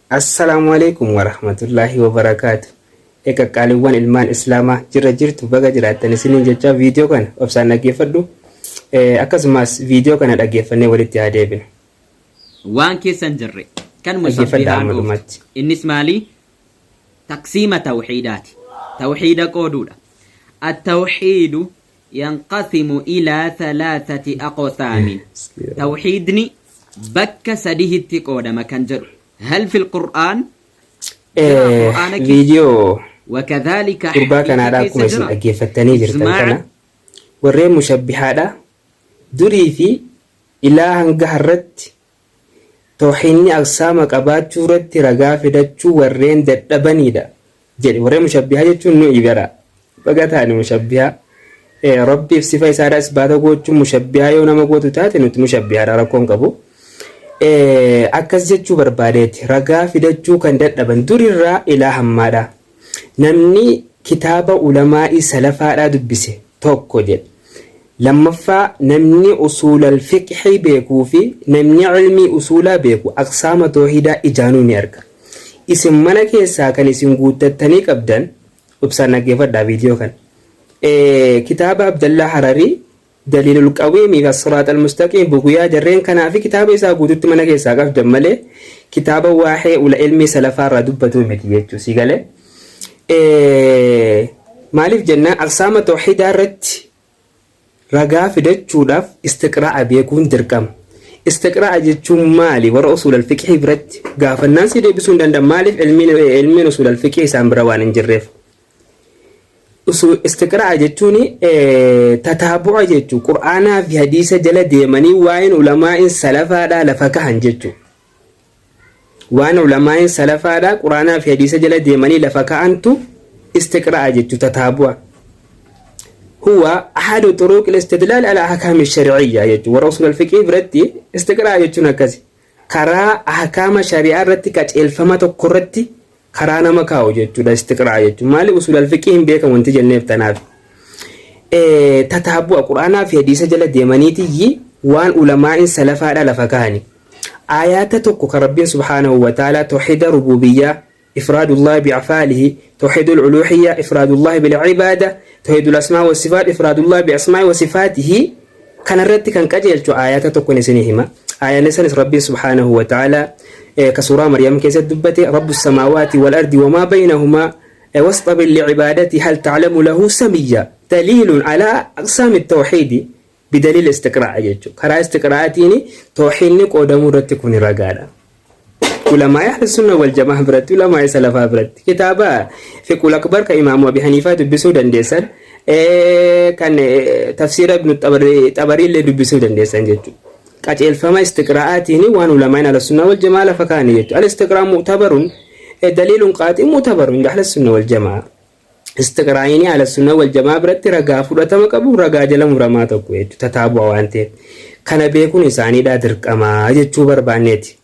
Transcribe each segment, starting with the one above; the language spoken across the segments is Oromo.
Assalaamu Aleeykum Warahmatullaahi Wabarakaatu. Ee qaqqaaliiwwan ilmaan Islaamaa jirra jirtu baga jiraattan isiniin jechaa viidiyoo kana obsaan dhaggeeffadhu. Akkasumas viidiyoo kana dhaggeeffannee walitti haa deebinu. Waan keessa hin jirre kan Dhaggeeffadhaa mushabbihaan amma ooftu. dhumatti. Innis maali? Taqsiima tawhiidaati. Tawhiida qooduudha. At-tawhiidu yanqasimu ilaa thalathati aqsaamin. Tawhiidni bakka sadihitti qoodama kan jedhu. Hal fil Qur'aan? Jira Qur'aana keessa? Viidiyoo Wakadhalika gurbaa hadiisa kanaadha keessa akkuma isin jira? dhaggeeffattanii jirtan Ijmaa'a kana warreen mushabbihaadha durii fi ilaa hanga har'atti Tawhiidni aqsaama qabaachuu irratti ragaa fidachuu warreen dadhabaniidha jedhe. Warreen mushabbihaa jechuun nu'i bara. Baga taane mushabbihaa. Rabbiif sifa isaadha isbaata gochuun mushabbihaa yoo nama gootu taate nuti mushabbihaadha rakkoo hin qabu. Akkas jechuu barbaadeeti. Ragaa fidachuu kan dadhaban durirraa ilaa hammaadha. Namni kitaaba ulamaa'ii salafaadhaa dubbise tokko jedhe. Lammaffaa namni usuulal fiqhii beekuu fi namni ilmii usuulaa beeku aqsaama toohiidaa ijaanuu ni arga. Isin mana keessaa kan isin guuttattanii qabdan obsaan dhaggeeffadhaa viidiyoo kana. Kitaaba Abdallaa Hararii Daliilul Qawiimii fi As-Siraax Al-Mustaqiim Buguyaa jarreen kanaa fi kitaaba isaa guututti mana keessaa qabdan malee kitaaba waa'ee ula ilmii salafaa irraa dubbatuu miti jechuu si galee. Maaliif jennaan aqsaama toohidaa irratti ragaa fidachuudhaaf istiqraa'a beekuun dirqama. Istiqraa'a jechuun maali? Warra usuul al-fiqhii biratti gaafannaan si deebisuu hin danda'an. Maaliif ilmiin usuul al-fiqhii isaan bira waan hin jirreef. Istiqraa'a jechuun tataabu'a jechuun Qur'aanaa fi hadiisa jala deemanii waa'een ulamaa'in salafaadhaa lafa kahan jechuudha. Waan ulamaa'in salafaadhaa Qur'aanaa fi hadiisa jala deemanii lafa ka'antu istiqraa'a jechuudha tataabu'a. Huwa ahadu turuuqil istidlaal ala ahkaami shar'iyya jechuudha. Warra usul al-fiqhii biratti istiqraa'a jechuun akkasi. Karaa ahkaama shari'aa irratti qaceelfama tokko irratti karaa nama kaa'u jechuudha istiqraa'a jechuun. Maali usul al-fiqhii hin beekamu wanti jenneef tanaaf. Tataabu'a Qur'aanaa fi hadiisa jala deemaniitiyyi waan ulamaa'in salafaadha lafa kaa'ani. Aayaata tokko kan Rabbiin subhaanahu wa ta'aalaa tawhiida rububiyyaa ifraadullahi bi'afaalihi tawhiidul uluhiyyaa ifraadullahi bil'ibaada tawhiidul asmaa wa sifaat ifraadullahi bi'asmaa'i wa sifaatihi kanarratti kan qajeelchu aayaata tokkon isinii hima. Aayaanni sanis Rabbiin subhaanahu wa ta'aalaa ka suuraa Maryam keessatti dubbate Rabbu samaawaati wal ardi wamaa baynahumaa wasxabir li'ibaadati hal ta'lamu lahu samiyya daliilun alaa aqsaami tawhiidi bidaliil istiqraa'a jechuudha. Karaa istiqraa'atiin tawhiidni qoodamuu irratti kun ragaadha. Ulamaa'ii ahli sunna wal jamaa biratti, ulamaa'ii salafaa biratti kitaaba fiqul akbar kan imaamu Abi Haniifaa dubbisuu dandeessan, kan tafsiira ibnu Xabarii illee dubbisuu dandeessan jechuudha. Qajeelfama istiqraa'aatiin waan ulamaa'in ahli sunna wal jamaa lafa kaa'anii jechuudha. Al istiqraa mu'tabarun daliilun qaaxii mu'tabarun inda ahli sunna wal jamaa. Istiqraa'iin ahla sunnah wal jamaa biratti ragaa fudhatama qabu ragaa jala muramaa tokko jechuudha tataabu'a waan ta'eef. Kana beekuun isaaniidhaa dirqamaa jechuu barbaanneeti.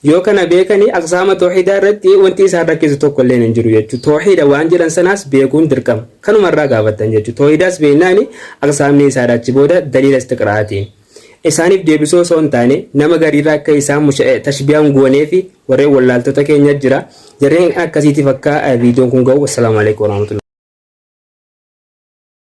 Yoo kana beekanii aqsaama toohidaa irratti wanti isaan rakkisu tokko illee hin jiru jechuudha. Toohida waan jedhan sanaas beekuun dirqama. Kanuma irraa gaafattan jechuudha. Toohidaas beeknaani aqsaamni isaadha achi booda daliila istiqraa'aatiin. Isaaniif deebisuu osoo hin taane nama gariirraa akka isaan tashbiyaa hin gooneefi warreen wallaaltota keenya jira. Jarreen akkasiitiif akka viidiyoon kun ga'u. Assalaamu alaikum warahmatullahi.